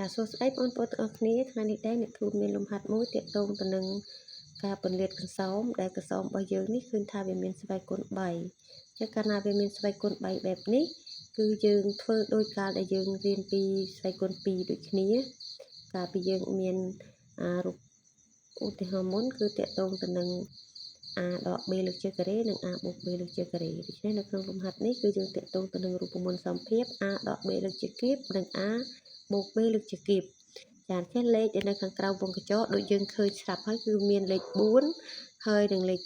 ចាសួស្តីបងប្អូនទាំងអស់គ្នាថ្ងៃនេះដែរអ្នកគ្រូមានលំហាត់មួយទាក់ទងទៅនឹងការពន្លាតកន្សោមដែលកន្សោមរបស់យើងនេះឃើញថាវាមានស្វ័យគុណ3ចឹងកាលណាវាមានស្វ័យគុណ3បែបនេះគឺយើងធ្វើដោយកាលដែលយើងរៀនពីស្វ័យគុណ2ដូចគ្នាកាលពីយើងមានអារូបឧទាហរណ៍មុនគឺទាក់ទងទៅនឹង a ដក b លើកជាការ៉េនិង a បូក b លើកជាការ៉េដូច្នេះនៅក្នុងលំហាត់នេះគឺយើងទាក់ទងទៅនឹងរូបមន្តសម្ភារ a ដក b លើកជាគៀបនិង a បូក b លើកជាគៀបចា៎ចេះលេខដែលនៅខាងក្រៅវងកញ្ចក់ដូចយើងឃើញស្រាប់ហើយគឺមានលេខ4ហើយនិងលេខ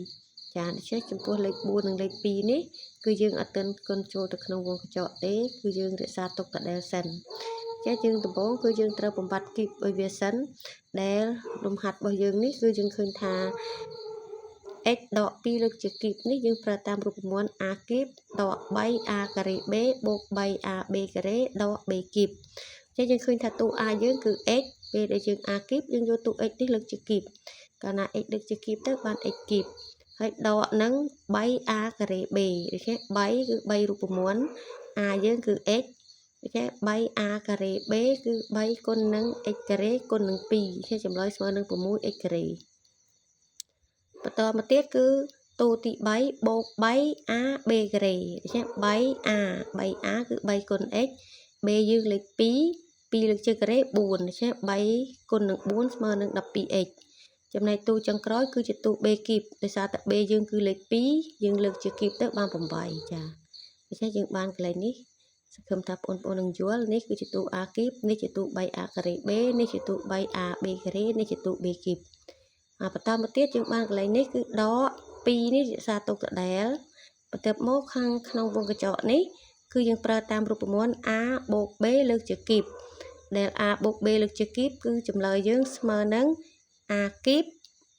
2ចា៎ដូច្នេះចំពោះលេខ4និងលេខ2នេះគឺយើងអត់ទាន់គុណចូលទៅក្នុងវងកញ្ចក់ទេគឺយើងរក្សាទុកដដែលសិនចា៎យើងដំបូងគឺយើងត្រូវបំបត្តិគីបឲ្យវាសិនដែលលំហាត់របស់យើងនេះគឺយើងឃើញថា x ដក2លើកជាគីបនេះយើងប្រើតាមរូបមន្ត a គីបដក 3a ការ៉េ b បូក 3ab ការ៉េដក b គីបចឹងយើងឃើញថាតួ a យើងគឺ x ពេលដែលយើង a គីបយើងយកតួ x នេះលើកជាគីបកាលណា x លើកជាគីបទៅបាន x គីបហើយដកនឹង 3a ការ៉េ b ដូច្នេះ3គឺ3រូបមន្ត a យើងគឺ x ដូច្នេះ 3a ការ៉េ b គឺ3គុណនឹង x ការ៉េគុណនឹង2ជាចម្លើយស្មើនឹង 6x ការ៉េបន្តមកទៀតគឺតួទី3បូក 3a b ការ៉េដូច្នេះ 3a 3a គឺ3គុណ x b យើងលេខ2 2លើកជាការ៉េ4ដូច្នេះ3គុណនឹង4ស្មើនឹង 12x ចំណែកតួចុងក្រោយគឺជាតួ b គីបដោយសារតែ b យើងគឺលេខ2យើងលើកជាគីបទៅបាន8ចាដូច្នេះយើងបានកន្លែងនេះសង្ឃឹមថាបងប្អូននឹងយល់នេះគឺជាតួ a គីបនេះជាតួ 3a ការ៉េ b នេះជាតួ 3a b ការ៉េនេះជាតួ b គីបអាបន្តមកទៀតយើងបានកន្លែងនេះគឺដក2នេះរក្សាទុកដដែលបន្ទាប់មកខាងក្នុងវងកញ្ចក់នេះគឺយើងប្រើតាមរូបមន្ត a បូក b លើកជាគីបដែល a បូក b លើកជាគីបគឺចម្លើយយើងស្មើនឹង a គីប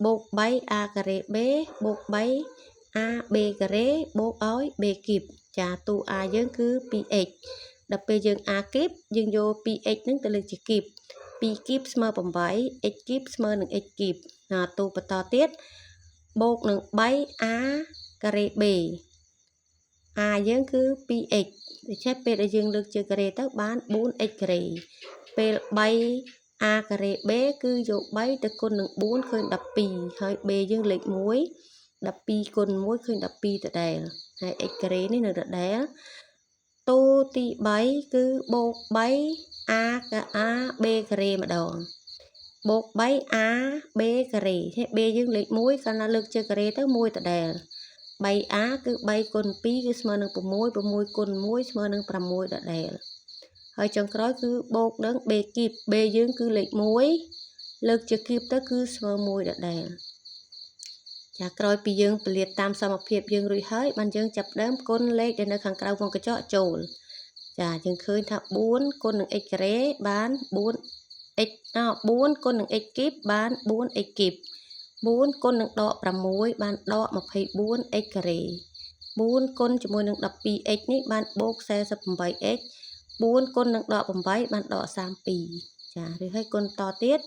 បូក 3a ការ៉េ b បូក 3a b ការ៉េបូកឲ្យ b គីបចាតួ a យើងគឺ 2x ដល់ពេលយើង a គីបយើងយក 2x ហ្នឹងទៅលើកជាគីប2គីបស្មើ8 x គីបស្មើនឹង x គីបណាតួបន្តទៀតបូកនឹង 3a ការ៉េ b a យើងគឺ 2x ដូច្នេះពេលដែលយើងលើកជាការ៉េទៅបាន 4x ការ៉េពេល 3a ការ៉េ b គឺយក3ទៅគុណនឹង4ឃើញ12ហើយ b យើងលេខ1 12គុណ1ឃើញ12ដដែលហើយ x ការ៉េនេះនៅដដែលតួទី3គឺបូក 3a a b ការ៉េម្ដងបូក 3a b ការ៉េ b យើងលេខ1កាលណាលើកជាការ៉េទៅ1ដដែល 3a គឺ3គុណ2គឺស្មើនឹង6 6គុណ1ស្មើនឹង6ដដែលហើយចុងក្រោយគឺបូកនឹង b គីប b យើងគឺលេខ1លើកជាគីបទៅគឺស្មើ1ដដែលចាក្រោយពីយើងពលាតតាមសមភាពយើងរួចហើយបានយើងចាប់ដើមគុណលេខដែលនៅខាងក្រៅវងកញ្ចក់ចូលចាយើងឃើញថា4គុណនឹង x ការ៉េបាន 4 x 4គុណនឹង x គីបបាន 4x គីប4គុណនឹងដក6បានដក 24x ការ៉េ4គុណជាមួយនឹង 12x នេះបានបូក 48x 4គុណនឹងដក8បានដក32ចាឬហើយគុណតទៀត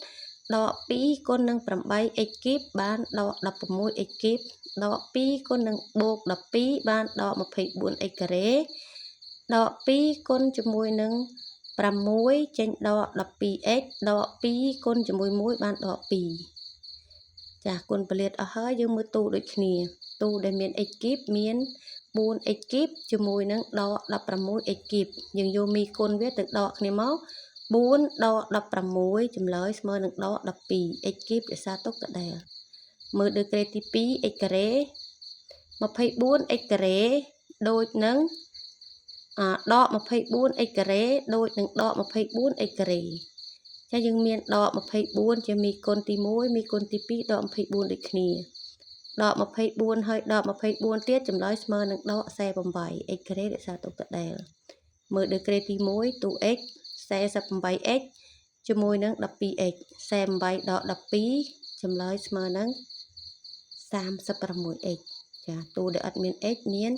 ដក2គុណនឹង 8x គីបបានដក 16x គីបដក2គុណនឹងបូក12បានដក 24x ការ៉េដក2គុណជាមួយនឹង6ចេញដក 12x ដក2គុណជាមួយ1បានដក2ចាគុណពលាតអស់ហើយយើងមើលទូដូចគ្នាទូដែលមាន x គីបមាន 4x គីបជាមួយនឹងដក 16x គីបយើងយកមីគុណវាទៅដកគ្នាមក4ដក16ចម្លើយស្មើនឹងដក 12x គីបរក្សាទុកដដែលមើលដឺក្រេទី2 x ការ៉េ 24x ការ៉េដូចនឹងដក 24x ការ៉េដូចនឹងដក 24x ការ៉េចាយើងមានដក24ជាមីគុណទី1មីគុណទី2ដក24ដូចគ្នាដក24ហើយដក24ទៀតចម្លើយស្មើនឹងដក48 x ការ៉េរក្សាទុកដដែលមើលដឺក្រេទី1តួ x 48x ជាមួយនឹង 12x 48ដក12ចម្លើយស្មើនឹង 36x ចាតួដែលអត់មាន x មាន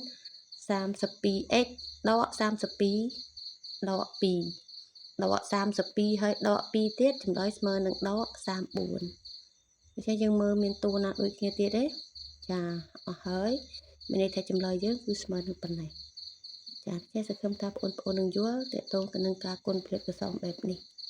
32x ដក32ដក2ដក32ហើយដក2ទៀតចម្លើយស្មើនឹងដក34ដូច្នេះយើងមើលមានតួណាដូចគ្នាទៀតទេចាអស់ហើយមានន័យថាចម្លើយយើងគឺស្មើនឹងប៉ុណ្ណេះចាចេះសង្ឃឹមថាបងប្អូននឹងយល់ទាក់ទងទៅនឹងការគុណផលិតកសងបែបនេះ។